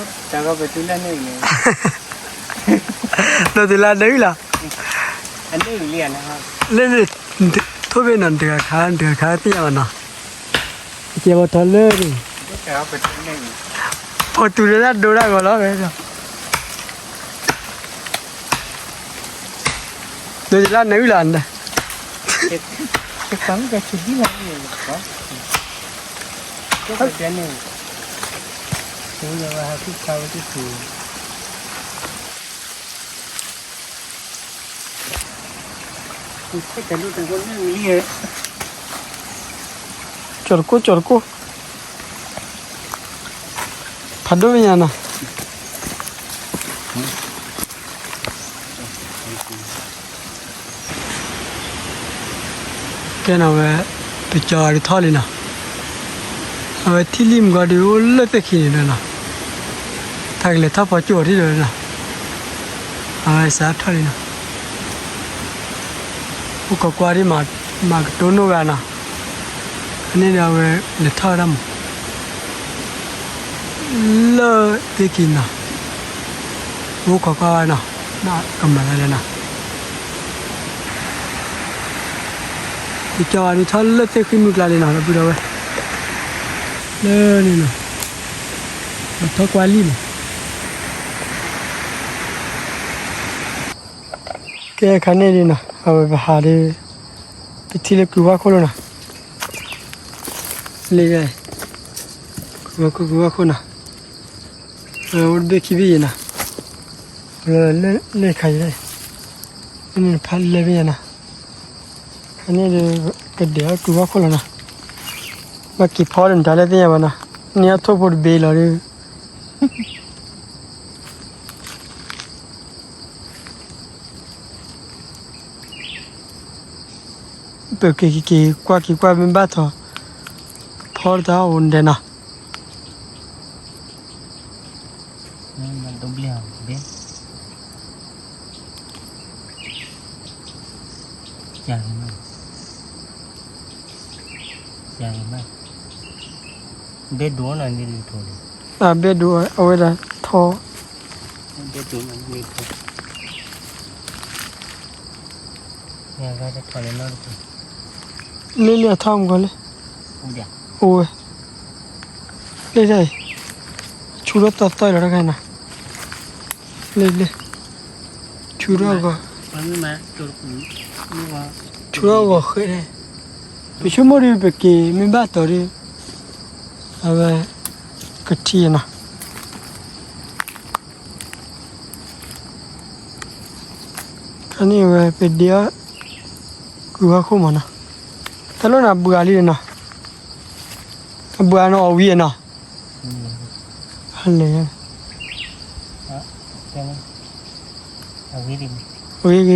တၢ်ဂီၤပတုၤလၢန့ၣ်, ဒိးတုၤလၢန့ၣ်လီၤ, လၢန့ၣ်, ထိၣ်ဘ့ၣ်နီၤ တဂၤခါ တဂၤခါသ့ၣ်ညါဘၣ်နီၤ, ကဲပီၤထီၣ်လၢန့ၣ်, ပတုၤလၢတၢ်ဒိတၢ်ဂီၤလီၤဝဲ, ဒိးတုၤလၢန့ၣ်လီၤ, ကၠီၤတကိၣ် ကၠီၤတကိၣ်, ဖးဒိၣ်မဲာ်ညါနီၤ. ကဲနီၤဝဲ, ပကၠီၤအီၤဒုးထီၣ်လံနီၤ, အဝဲထံၣ်လံမုၢ်ကီၤဒုးအိၣ်လၢသ့ၣ်ခံန့ၣ်ဒီးနီၤ, တၢ်ကလဲၤထီၣ်ဖီကၠိၣ်အီၤထံၣ်ဒီးနီၤ, အဝဲစးထီၣ်လံနီၤ, အိၣ်ခိးကွၢ်ဒ်မး, မၤကတိၤနိၣ်ဂၤနီၤ, အန့ၣ်ဒီးအဝဲလဲၤထီၣ်ဝဲဒၣ်မး လၢသ့ၣ်ခံနီၤ, အိၣ်ခိးကွၢ်ဝဲနီၤ, ဘၣ်ကမၤသးလဲၣ်နီၤ, ယကၠီၤဝဲဒုးထီၣ်လၢသ့ၣ်ဃံမုၢ်ကျါလံနီၤ ဒီပုၢ်ဒီဝဲၢ်, လၢန့ၣ်နီၤ, ပထီၣ်ကွၢ်လံမး. ကဲခါန့ၣ်ဒုးနီၤ အဝဲပဟးဒီး ပထံၣ်လၢကုၤဝါခိၣ်လီၤနီၤ, လၢ ကုၤဝါခိၣ် ကုၤဝါခိၣ်နီၤ, အဝဲအိၣ်တဘ့ၣ်ခံဘ့ၣ်အံၤနီၤ, လၢ လၢခါအံၤ, ဖးလဲၢ်ဘ့ၣ်ညါနီၤ, ခါန့ၣ်ဒုး ကဒဲးအီၤကုၤဝါခိၣ်လီၤနီၤ, ဘၣ်က့ၤဖီဒီးနတၢ်လၢသ့ၣ်ညါဘၣ်နီၤ, န့ၢ်အီၣ်ထိၣ်ဖိတဘ့ၣ်လီၤဒီး ပက့ၤက့ၤက့ၤ ကွၢ်က့ၤကွၢ်မ့ၢ်ဘၣ်ထီၣ် ဖီတၢ်အိၣ်ဒဲးနီၤ, ဘဲဒိၣ် အဝဲဒၣ်ထီၣ် လ့လ့အထီၣ်မူကီၤလံ, အိၣ်ဝဲ, လ့လ့, ဆူထီၣ်သီသီလီၤတခါနီၤ, လ့လ့, ဆူထီၣ်ဂီၤ, ဆူထီၣ်ဂီၤဃဲ, ပဆိကမိၣ်ဒီး ပက့ၤမ့ၢ်ဘၣ်တီၤဒီး အဝဲ ကထံၣ်နီၤ. ခါန့ၣ်ဝဲ ပဒ့အီၣ် ကုၤဝါခိၣ်မးနီၤ, တၢ်လိၣ်န့ၣ်ဘှါလံနီၤ, ဘှါန့ၣ်အီၣ်ဝံၤနီၤ, လဲၤ ဂ့ၤဂ့ၤ,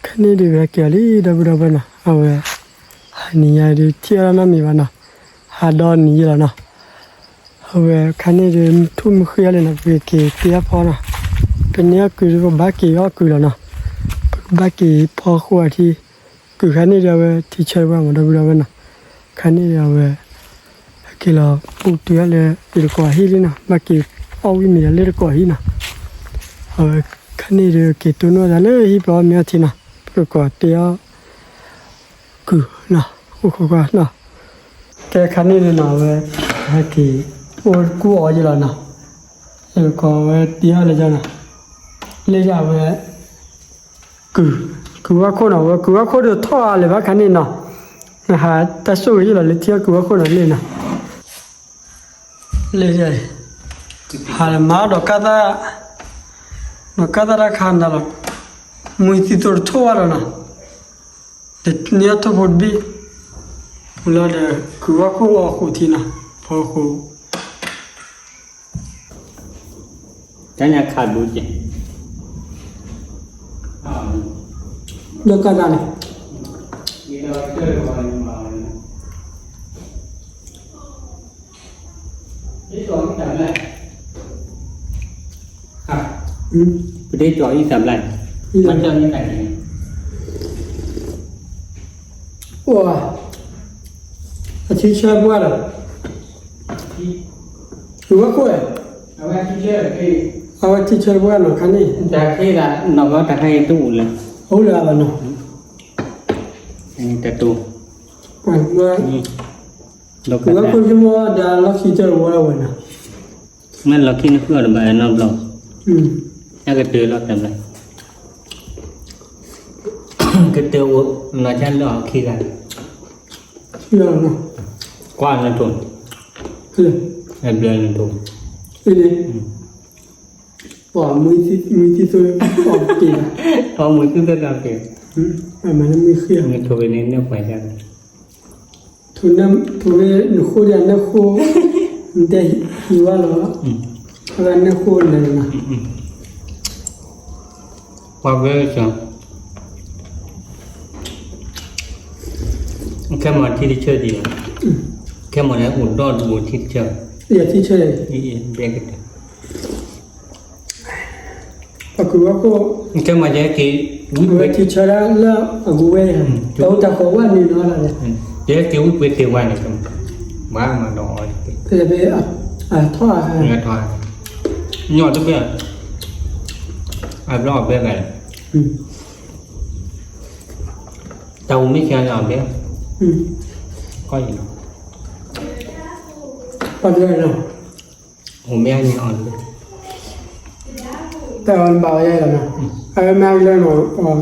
ခါန့ၣ်ဒုး ပဟဲက့ၤအီၤလံ ဒီပုၢ်ဒီဝဲၢ်နီၤ, အဝဲ ဟါနံၤညါဒုး ထံၣ်အီၣ်တၢ်နီတမံၤဘၣ်နီၤ, ဟါဒီနံၤယဲလီၤနီၤ. အဝဲခါန့ၣ်ဒုး မုၢ်ထူၣ်မုၢ်ဃ့အီၤလံနီၤ, ပက့ၤတ့အီၣ်ဖီနီၤ, ပန့ၢ်အီၣ်ကုၤဒုး ပဘၣ်က့ၤအီၣ်ကုၤလီၤနီၤ, ပကဘၣ်က့ၤဖီဃိအထံ, ကုၤခါန့ၣ်ဒုး အဝဲထံဆၢတပှၢ်မး ဒီပုၢ်ဒီဝဲၢ်နီၤ, ခါန့ၣ်ဒုး အဝဲ ဟဲက့ၤလီၤပူၤတုၤအီၤလၢ ယတကိးဟံၣ်လံနီၤ, ဘၣ်က့ၤအီၣ်ဝံၤမ့ၢ်ဒီးလၢတကိးဟံၣ်နီၤ, အဝဲခါန့ၣ်ဒုး က့ၤတိၢ်နီၣ်သးလၢဟံၣ်ပျီမ့ၢ်အီထံနီၤ, ပတကိးတ့အီၣ် ကုၤနီၤ, အိၣ်ခိးကွၢ်နီၤ, ကဲခါန့ၣ်ဒုးနီၤ အဝဲ ဟဲက့ၤ အိၣ်ကူၣ်အီၤယဲလီၤနီၤ, ယတကိးဝဲတ့အီၣ်လၢယနီၤ, လၢယဝဲ ကုၤ, ကုၤဝါခိၣ်နီၤ, ဝဲကုၤဝါခိၣ်ဒုးထီၣ်အါလၢၤဘၣ်ခါန့ၣ်နီၤ, နဟးတၢ်ဆိၣ်ဂ့ၤယဲလီၤလၢထံအီၣ်ကုၤဝါခိၣ်နီၤလံနီၤ, လၢ ဟးလၢမၤဒီးကၢ်သၣ်, ဒီးကၢ်သၣ်တၢ်ခါနၤလီၤ, မုၢ်သံသိးတထိၣ်ဝဲဒီးနီၤ, ဒီးန့ၢ်အီၣ်ထိၣ်ဖိတဘ့ၣ်, မုၢ်လီၤဒီး ကုၤဝါခိၣ်အီၣ်ဃိးထံနီၤ, ဖီဃိ တၢ်ညါခးဒိကဲ, ဒီးကၢ်သၣ်န့ၣ်, ပဒ့ကၠီၤအံသးဘျါ, အိၣ်, အထံဆၢပှၢ်ဒီး ယဝဲခိၣ်ဝဲ, အဝဲထံဆၢတပှၢ်နီၤခါန့ၣ်, တၢ်ဃ့ဒၣ်နီၤဘီတၢ်ခါအံၤတအိၣ်လၢၤ, အိၣ်လၢၤဘၣ်နီၤ, တတိၤ, ယဝဲခိၣ်ဆိကမိၣ်ဒီးလီၢ်ခံတၢ်တဝီလၢဝဲနီၤ, မ့ၢ်လီၢ်ခံနဃုအီၤတဘၣ်နီတဘျီ, အကတၢၢ်လီၤတဘျီ, ကတၢၢ်အိၣ်နီၤ ကလၢအီၤခံဂၤ, ကွၢ်နထိၣ်, ဘျၢနထိၣ်, ပှၤမုၢ်သံသိ ပှၤမုၢ်သံသိ ပှၤမုၢ်သံသိ နထိၣ်ဝဲန့ၣ် နပှၤဒၣ်, ထိၣ်ဝဲနဃိဒီးနဃိ, နတဲဟံးဝဲလီၤ, အဝဲနဃိနၤလီၤ, ပှၤဘျၢကစီၤ ခဲမၤထံတဆၢဒံး, ခဲမၤန့ၣ်အိၣ်ဒီဒူၣ်ထံတဆၢ, ယထံဆၢ, ဘဲကတၢၢ်, ပှၤကွၢ်ဝဲခိၣ်, ခဲမၤယဲက့ၤ, ဝဲထံဆၢဒၣ်လၢအဂီၢ်ဝဲ, တၢ်အိၣ်တၢ်ဃီဝဲန့ၣ်နီၤ, ယဲက့ၤဝံပှ့ၤတ့ၢ်ဝဲန့ၣ်, ဘၣ်မၤဒီးအီၤ, ဖဲဖဲ, ထီၣ်, ထီၣ်, ညီတဘ့ၣ်, အဘျီအဘဲဂၤ တၢ်အိၣ်မ့ၢ်ဆါလၢအဘဲ, ကီၢ်အံၤ, ပှၤတဂၤလီၤ, အိၣ်မ့ၢ်အါန့ၢ်အီၤ, တၢ်အီၤနဘၣ်ဝဲယဲလီၤ, အဝဲမ့ၢ်အါလၢနီၤ,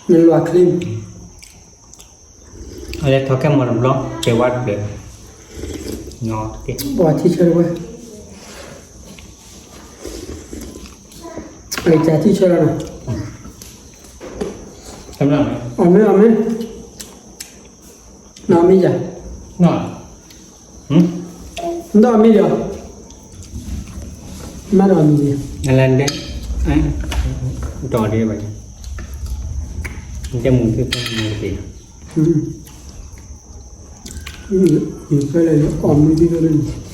နလွၤချ့, အလဲၤထီၣ်ခဲမီၤတဘျီ, တဲဝဲတဘျီ, ပှၤထံဆၢတဝဲ, အကစၢ်ထံဆၢလီၤနီၤ, အီၣ်မ့ၢ်အီၣ်မ့ၢ်, နီၢ်မ့ၢ်ယၤ, နီၢ်မ့ၢ်ယၤ, မ့ၢ်ဒီးမ့ၢ်ယၤ, ဒီးဒဲးဘၣ်, တဲမူၤသ့ၣ်သ့ၣ်, ဖဲလဲၣ်အီၣ်မ့ၢ်သ့ၣ်သ့ၣ်,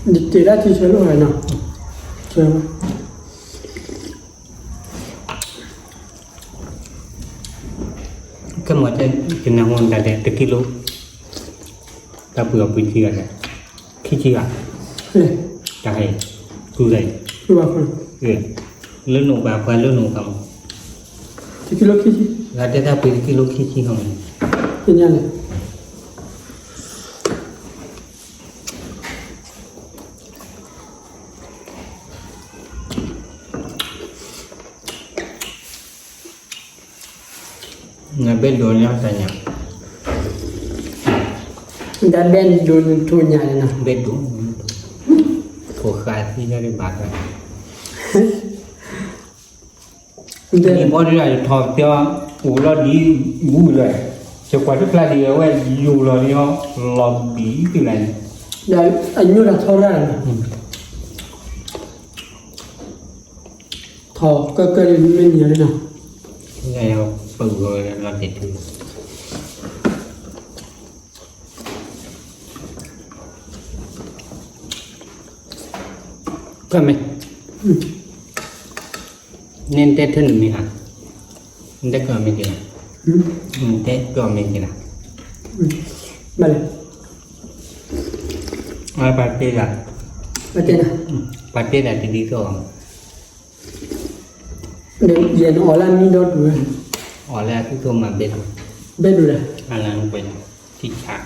တ့ဒၣ်ထံဆၢလီၤနီၤ, ဆၢ ခဲမၤတဲ ကနၢ်ဟူတၢ်တဲ တကံလိ, တၢ်ပှ့ၤအီၤပှ့ၤခံဂၤလဲၣ်, ခံဆံဂၤ, တၢ်ဟဲ, သူလဲၣ်, လၢနအိၣ်ဘၣ်ပှၤလၢနအိၣ်ဘၣ်မး, တကံလိခံဆံ, ဂၤတဲတၢ်ပှ့ၤတကံလိခံဆံဟီမး, သ့ၣ်ညါလဲၣ် နဘဲဒိးန့ၢ်တၢ်ညၣ်, တၢ်ဘဲဒိးနထိၣ်ညၣ်န့ၣ်နီၤ, ဘဲဒိး, ထိၣ်ဃာ်သံလၢဘၣ်ဃာ်, နဘီဒုးထီၣ်ပျီ, အိၣ်လီၤဒ်ဂူၢ်လၢ, ယကွၢ်တဖျါဒံးဝဲယိာ်လီၤဒ်အီၤ, လီၤဘံၣ်တုၤလၢန့ၣ်, ဒီးအညိၣ်တၢ်ထီရၣ်န့ၣ်နီၤ, ထီၣ်ကၢကၢန့ၣ်မ့ၢ်နံၤလီၤနီၤ, ပဂီၤလီၤတ့ၢ်တုၤ ကမ့ၢ်, နတဲထၢနမံၤဧါ, နတဲကီၢ်မ့ၢ်က့ၤလီၤ, နတဲကီၢ်မ့ၢ်က့ၤလီၤ, ဘၣ်လဲၣ်, ပှၤတဲဒၣ်, ပှၤတဲဒၣ်တဒ်သိး ယဲၢ်နအီၣ်လၢအမံဒီဒူၣ်ဝဲ, အီၣ်လၢအသုသိးမးဘဲဒိၣ်, ဘဲဒိၣ်လၢ, အလၢနကွဲး, ထံဆး,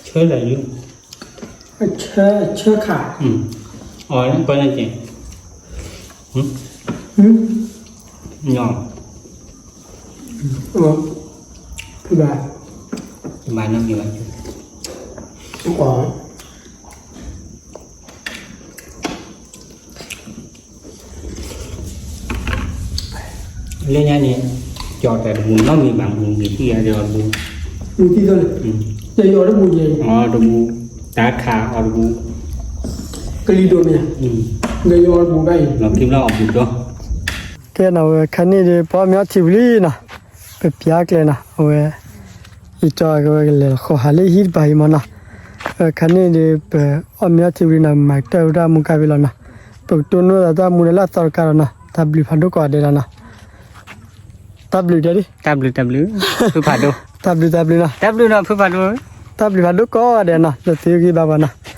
ဆၢလၢယိ, ဆၢ, ဆၢခါ, အီၣ်လၢကွဲးလၢက့ၤ, ညီ, ဘၣ်, ဘၣ်နီတမံၤဘၣ်, အီၣ် လၢညါန့ၣ်, ကၠီၣ်တၢ်တဘူၣ်နီတမံၤဘၣ် မူၤဂ့ၤသံဂၤဒီးအီၣ်တဘူၣ်, မူၤသံသီန့ၣ်, ယအီၣ်တဘူၣ်ယဲၢ်, အီၣ်တဘူၣ်, တၢ်ခးအီၣ်တဘူၣ်, ကလံၤဒိၣ်မ့ၢ်ဧါ, ယအီၣ်တဘူၣ်ဘၣ်အံၤ, လီၢ်ခံဘျီအီၣ်ဘူၣ်ဒီး, ကဲနီၤ ဝဲခါန့ၣ်ဒီး ပအီၣ်မ့ၤအီထံဝံၤလံနီၤ, ပပျၢ်ကျဲနီၤ အဝဲ ယတီၢ်ကဝဲကလဲၤဃီၤဟးလၢဟံၣ်တပၤအံၤမ့ၢ်နီၤ, ဝဲခါန့ၣ်ဒီး ပအီၣ်မ့ၤအီထံဝံၤလံနီၤ မၤကတၢၢ်ဝဲဒၣ်မူကါဖဲလီၤနီၤ, ပကတိၢ်နီၣ်သးတၢ်မူဒီးလၢအသီတကါလီၤနီၤ, တၢ်ဘျုးဖးဒိၣ်ကိးဂၤဒဲးလီၤနီၤ. တၢ်ဘျုးတဲဒ်, တၢ်ဘျုး တၢ်ဘျုး, ဖုဖးဒိၣ်, တၢ်ဘျုး တၢ်ဘျုးနီၤ, တၢ်ဘျုးနီၤ ဖုဖးဒိၣ်, တၢ်ဘျုးဖးဒိၣ်ကိးဂၤဒဲးနီၤ, လၢသုဂံၢ်ဘါပှၤနီၤ,